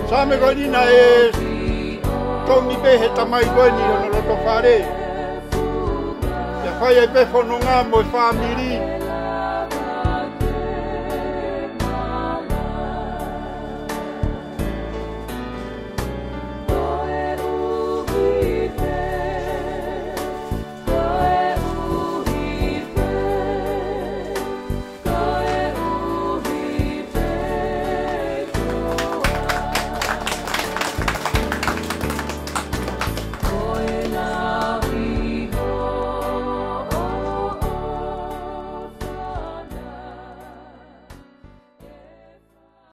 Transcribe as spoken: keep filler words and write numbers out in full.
Saame ko eni naʻe tomi pē he tamai ko eni ʻi hono loto fale. ʻIo, fai ai pē fononga mo e fāmili.